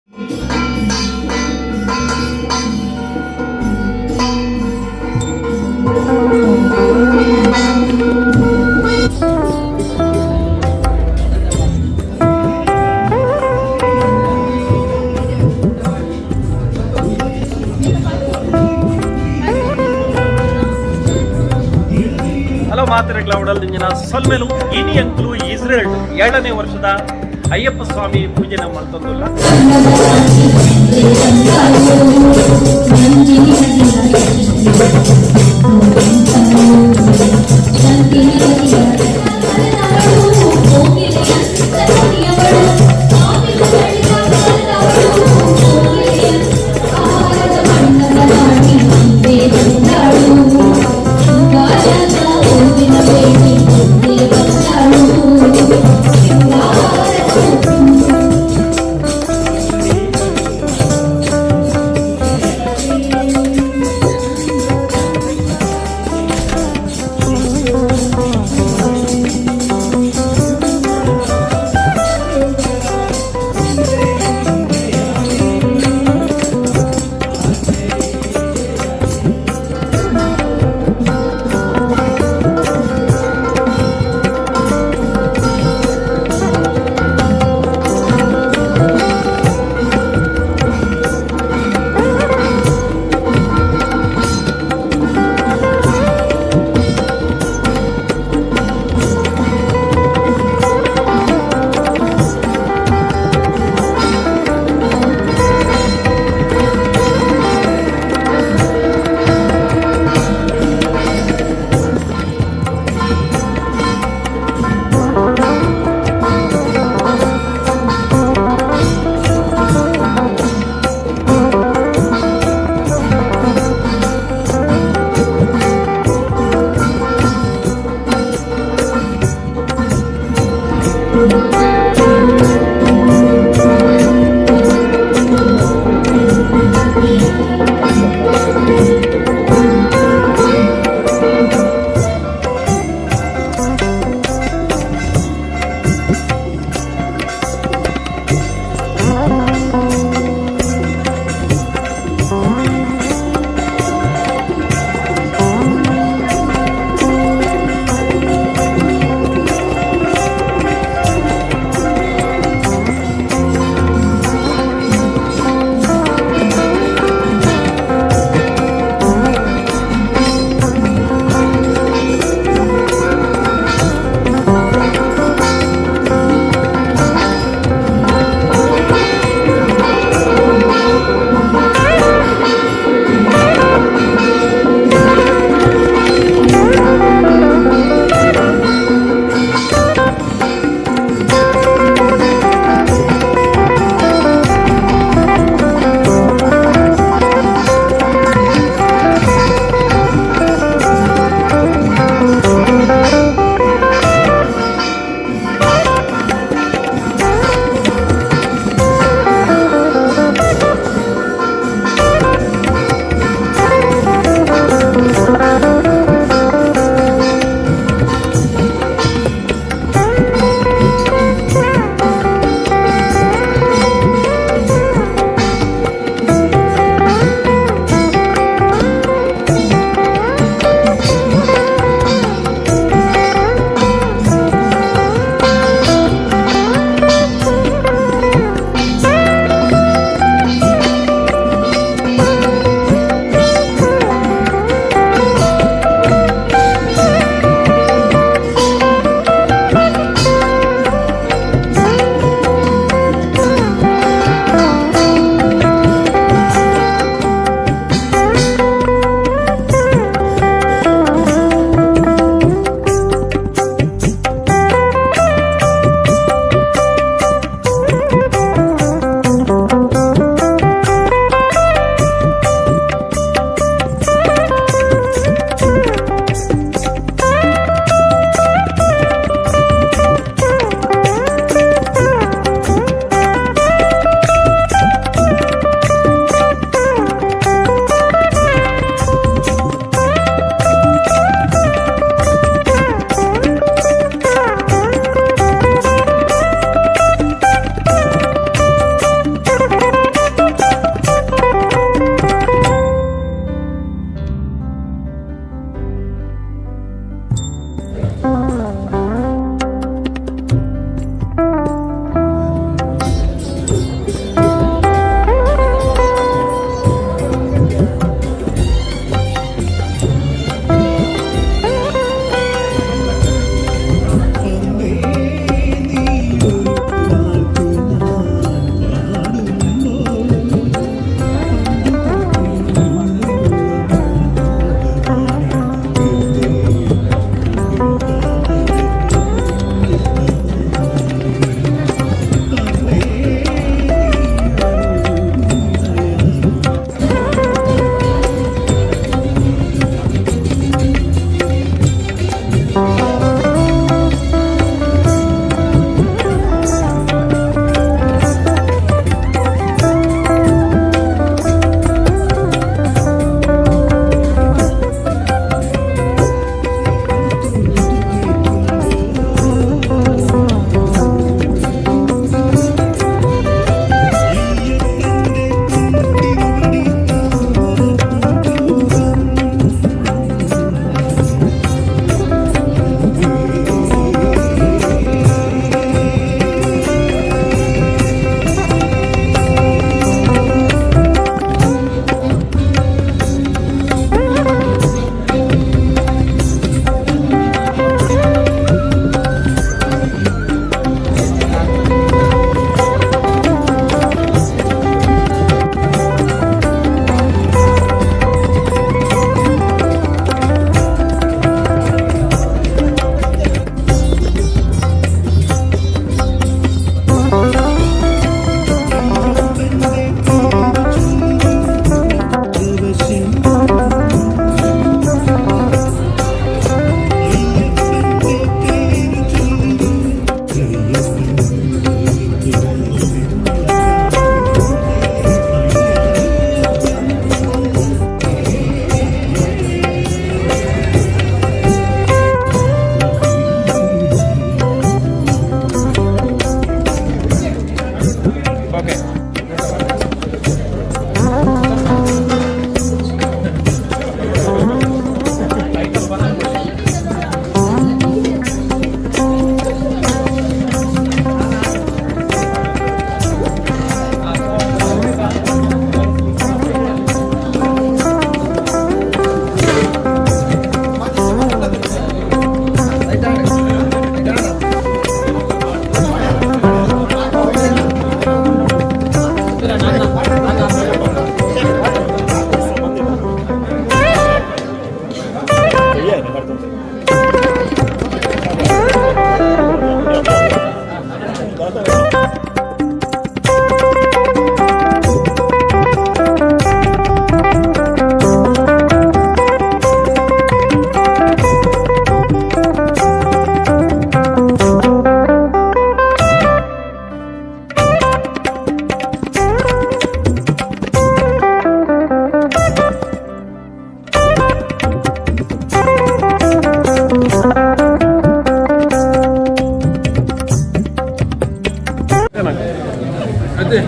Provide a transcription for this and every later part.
Hello ಮಾತೆರೆಗ್ಲ ಉಡಲ್ ಸೊಲ್ಮೆಲು. ಇನಿ ಎಂಕುಲು ಇಸ್ರೇಲ್ ಏಳನೇ ವರ್ಷದ ಅಯ್ಯಪ್ಪ ಸ್ವಾಮಿ ಪೂಜೆನ ಮಲ್ತೊಂದುಲ್ಲ.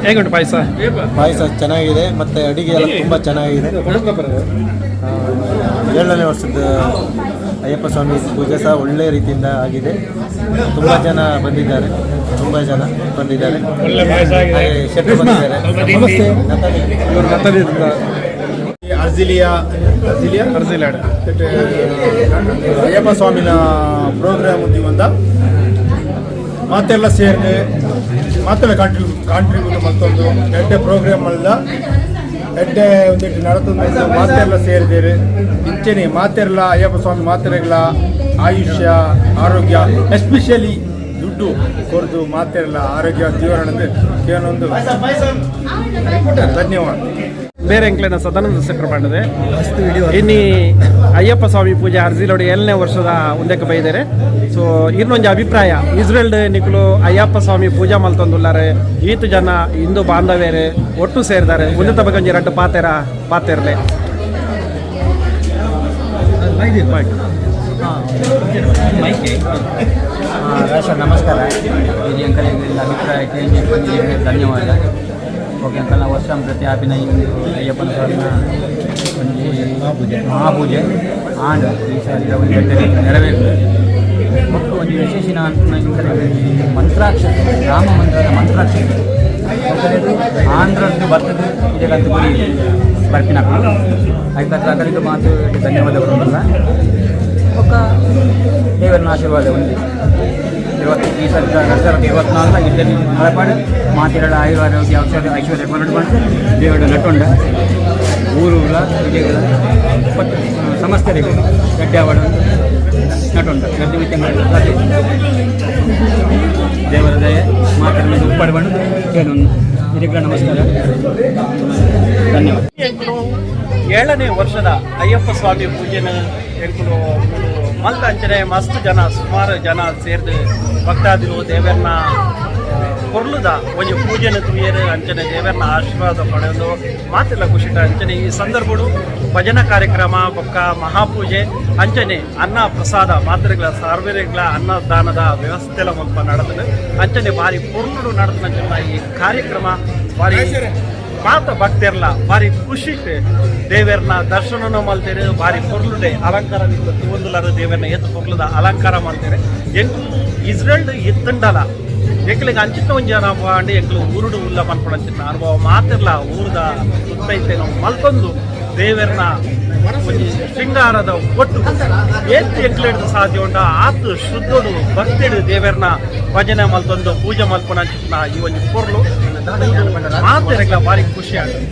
ಹೇಗುಂಟು ಪಾಯಸ? ಪಾಯಸ ಚೆನ್ನಾಗಿದೆ ಮತ್ತು ಅಡಿಗೆ ಎಲ್ಲ ತುಂಬ ಚೆನ್ನಾಗಿದೆ. 7ನೇ ವರ್ಷದ ಅಯ್ಯಪ್ಪ ಸ್ವಾಮಿ ಪೂಜೆ ಸಹ ಒಳ್ಳೆ ರೀತಿಯಿಂದ ಆಗಿದೆ. ತುಂಬ ಜನ ಬಂದಿದ್ದಾರೆ, ತುಂಬ ಜನ ಬಂದಿದ್ದಾರೆ. ಹಾಗೆ ಶೆಟ್ಟರು ಬಂದಿದ್ದಾರೆ. ನತಾಲಿ. ಇವರು ನತಲಿಯಿಂದ. ಅರ್ಜಿಲಿಯ ಅರ್ಜಿಲಿಯ. ಅರ್ಜಿಲಾಡ್. ಅಯ್ಯಪ್ಪ ಸ್ವಾಮಿನ ಪ್ರೋಗ್ರಾಮ್ ಒಂದ ಮಾತೆಲ್ಲ ಸೇರಿದೆ, ಮಾತೆಲ್ಲ ಕಾಂಟ್ರಿಬ್ಯೂಟ್ ಮತ್ತೊಂದು ಎಡ್ಡೆ ಪ್ರೋಗ್ರಾಮ್ ಅಲ್ಲ, ಎಡ್ಡೆ ಒಂದಿಟ್ಟು ನಡತೊಂದು ಮಾತೆಲ್ಲ ಸೇರಿದ್ದೀರಿ. ಇಂಚೆನೆ ಮಾತೆಲ್ಲ ಅಯ್ಯಪ್ಪ ಸ್ವಾಮಿ ಮಾತೆರೆಗಳ ಆಯುಷ್ಯ, ಆರೋಗ್ಯ, ಎಸ್ಪೆಷಲಿ ದುಡ್ಡು ಕೊರದು ಮಾತೆಲ್ಲ ಆರೋಗ್ಯ ಜೀವನ ಕೇಳೊಂದು ಧನ್ಯವಾದ. ಬೇರೆ ಎಂಕ್ಲೆನ ಸದಾನಂದ ಸೆಟ್ರ್ ಮಾಡಿದೆ. ಇನ್ನಿ ಅಯ್ಯಪ್ಪ ಸ್ವಾಮಿ ಪೂಜೆ ಅರ್ಜಿಲೋಡಿ 7ನೇ ವರ್ಷದ ಉಂದಕ್ಕೆ ಬೈದಾರೆ. ಸೊ ಇನ್ನೊಂದು ಅಭಿಪ್ರಾಯ, ಇಸ್ರೇಲ್ ನಿಕ್ಲು ಅಯ್ಯಪ್ಪ ಸ್ವಾಮಿ ಪೂಜೆ ಮಲ್ತೊಂದುಲ್ಲಾರೆ, ಈತು ಜನ ಹಿಂದೂ ಬಾಂಧವ್ಯರೆ ಒಟ್ಟು ಸೇರಿದ್ದಾರೆ, ಉನ್ನತ ಬಗ್ಗೆ ಒಂಜಿ ರಡ್ಡು ಪಾತೆರ ಪಾತೆರ್ಲೆ. ಸರ್, ನಮಸ್ಕಾರ. ಹಿರಿಯ ಅಂಕಲಿಗೆಲ್ಲ ಅಭಿಪ್ರಾಯ ಕೇಳಿ ಬಂದಿದ್ದೀವಿ, ಧನ್ಯವಾದ. ಓಕೆ ಅಂಕಲ್, ನಾವು ವರ್ಷ ಪ್ರತಿ ಆಪಿನ ಈ ಒಂದು ಅಯ್ಯಪ್ಪನ ಸ್ವಾಮಿನ ಒಂದು ಮಹಾಪೂಜೆ ಆಂಡ್ ಈ ಸಾರಿ ಒಂದು ದೊಡ್ಡ ರೀತಿ ನೆರವೇರಿದೆ. ಮತ್ತು ಒಂದು ವಿಶೇಷ ಈ ಮಂತ್ರಾಕ್ಷತೆ, ರಾಮ ಮಂತ್ರದ ಮಂತ್ರಾಕ್ಷತೆ ಆಂಧ್ರದ್ದು ಬರ್ತದೆ, ಇದಕ್ಕಂತೂ ಗುರಿ ಬರ್ಪಿನ ಆಯ್ತು. ಅಕಲಿಗೆ ಮಾತು ಧನ್ಯವಾದಗಳು. ಒಕ್ಕ ದೇವರನ್ನ ಆಶೀರ್ವಾದ ఉంది. ಇವತ್ತು ಈ ಸಲ 2024 ಇದ್ದಲ್ಲಿ ಮಳಪಾಡು ಮಾತಿರಳ ಆಯುರ ಆರೋಗ್ಯ ಔಷಧ ಐಶ್ವರ್ಯ ಕೊರಡು ಬಂದು ದೇವರ ನಟೊಂಡ ಊರುಗಳ ವಿಜಯಗಳ ಪಟ್ಟು ಸಮಸ್ತರಿಗೂ ಗಡ್ಡಾವಡ ನಟೊಂಡ ಗಡ್ಡೆ ದೇವರ ದಯೆ ಮಾತಿನ ಉಪ್ಪಾಡು ಬಂದು ಕೇಳು. ಹಿರಿಗಳ ನಮಸ್ಕಾರ, ಧನ್ಯವಾದ. ಎಂಕುಲು 7ನೇ ವರ್ಷದ ಅಯ್ಯಪ್ಪ ಸ್ವಾಮಿ ಪೂಜೆನ ಎಂಕುಲು ಮಲ್ತ ಅಂಚನೆ ಮಸ್ತ್ ಜನ, ಸುಮಾರು ಜನ ಸೇರ್ದು ಭಕ್ತಾದಿಲು ದೇವರನ್ನ ಕೊರ್ಲುದ ಒಂಜಿ ಪೂಜೆನ ತುಯ್ಯರು, ಅಂಚನೆ ದೇವರನ್ನ ಆಶೀರ್ವಾದ ಪಡೆದು ಮಾತೆಲ್ಲ ಖುಷಿಟ. ಅಂಚನೆ ಈ ಸಂದರ್ಭಡು ಭಜನಾ ಕಾರ್ಯಕ್ರಮ ಬೊಕ್ಕ ಮಹಾಪೂಜೆ, ಅಂಚನೆ ಅನ್ನ ಪ್ರಸಾದ ಮಾತ್ರೆಗಳ ಸಾರ್ವಜನಿಕರ ಅನ್ನದಾನದ ವ್ಯವಸ್ಥೆಲ ಮುಲ್ಪ ನಡೆದನು. ಅಂಚನೆ ಬಾರಿ ಪೊರ್ಲುಡು ನಡೆದ ಈ ಕಾರ್ಯಕ್ರಮ ಬಾರಿ ಮಾತ ಭಕ್ತಿರ್ಲ ಬಾರಿ ಖುಷಿಟ್ ದೇವರನ್ನ ದರ್ಶನನ ಮಲ್ತೇರೆ. ಬಾರಿ ಪೊರ್ಲುಡೆ ಅಲಂಕಾರ ತೂವೊಂದುಲಾರ, ದೇವರನ್ನ ಎತ್ತು ಪೊರ್ಲುದ ಅಲಂಕಾರ ಮಲ್ತೇರೆ. ಎಂಕು ಇಸ್ರೇಲ್ ಎತ್ತುಂಡಲ ಎಂಕ್ಲಿಗೆ ಅಂಚಿನ ಒಂಜಿ ಅನುಭವ ಅಂಡ್ ಎಂಕ್ಲು ಊರುಡು ಉಲ್ಲ ಪನ್ಪುನ ಅಂಚಿನ ಅನುಭವ. ಮಾತಿರ್ಲ ಊರುದ ಸುತ್ತೈತೆ ನಾವು ಮಲ್ತೊಂದು ದೇವರನ್ನ ಒಂಜಿ ಶೃಂಗಾರದ ಒಟ್ಟು ಏತ್ ಎಂಕ್ಲೆಡ್ದು ಸಾಧ್ಯ ಉಂಡ ಆತ್ ಶುದ್ಧೋಡು ಭಕ್ತಿಡು ದೇವರನ್ನ ಭಜನೆ ಮಲ್ತೊಂದು ಪೂಜೆ ಮಲ್ಪುನ ಅಂಚಿನ ಈ ಒಂಜಿ ಪೊರ್ಲು ಮಾತೆರೆಗ್ಲ ಬಾರಿ ಖುಷಿ ಆಗುತ್ತೆ.